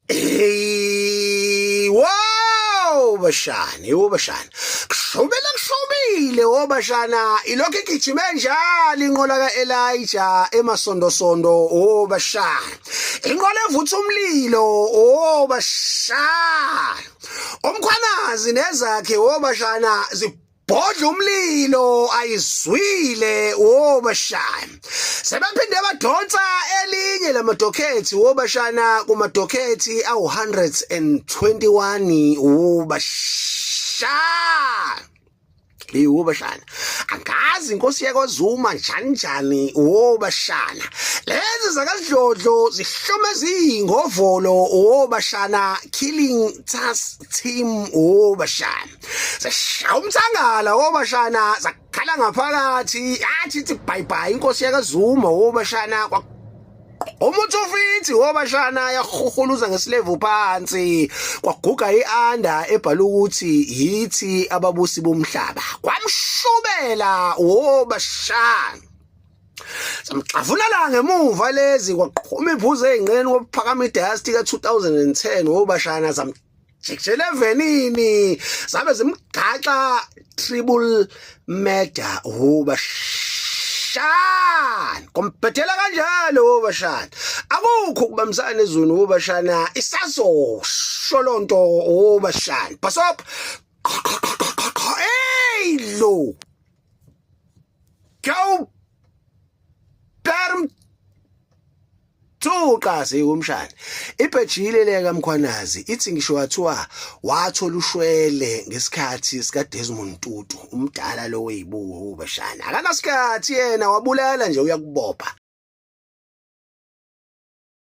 Hey, wow bashana, yebo bashana. Kushubile kushubile wo bashana, ilokhu igijime njalo inqola kaElijah emasondosondo wo bashana. Inqola evutha umlilo wo bashana. Umkhwanazi nezakhe wo bashana Bhodla umlilo ayizwile wobashana. Sebephinde badonsa elinye lamadokhethi wobashana kumadokhethi awu-121 wobashana. Iwubashana. Angazi inkosi yakwaZuma njani njani wobashana. Lezi zakaDlodlo zihlome zingovolo wobashana killing task team wobashana. Sashaya umthangala wobashana zakhala ngaphakathi yathi ithi bye bye inkosi yakaZuma wobashana umuntu ufithi wobashana yahuhuluza ngesilevu phansi kwaguga ianda ebhala ukuthi yithi ababusi bomhlaba kwamshubela wobashana samxavuna la ngemuva lezi kwaqhuma iphuzu ezinqeni kwaphakama idust ka-2010 wobashana zam jikijela evenini zabe zimgaxa triple murder wobashana kompethela kanjalo wobashana akukho ukubambisana ezweni wobashana isazosho lonto wobashana basop hey lo go perm Thuqa siwumshana. Ibhejile le kaMkhwanazi ithi ngisho wathiwa wathola ushwele ngesikhathi sika Desmond Tutu umdala lo weyibuko ubashana. Akanasikhathi yena wabulala nje uyakubopha.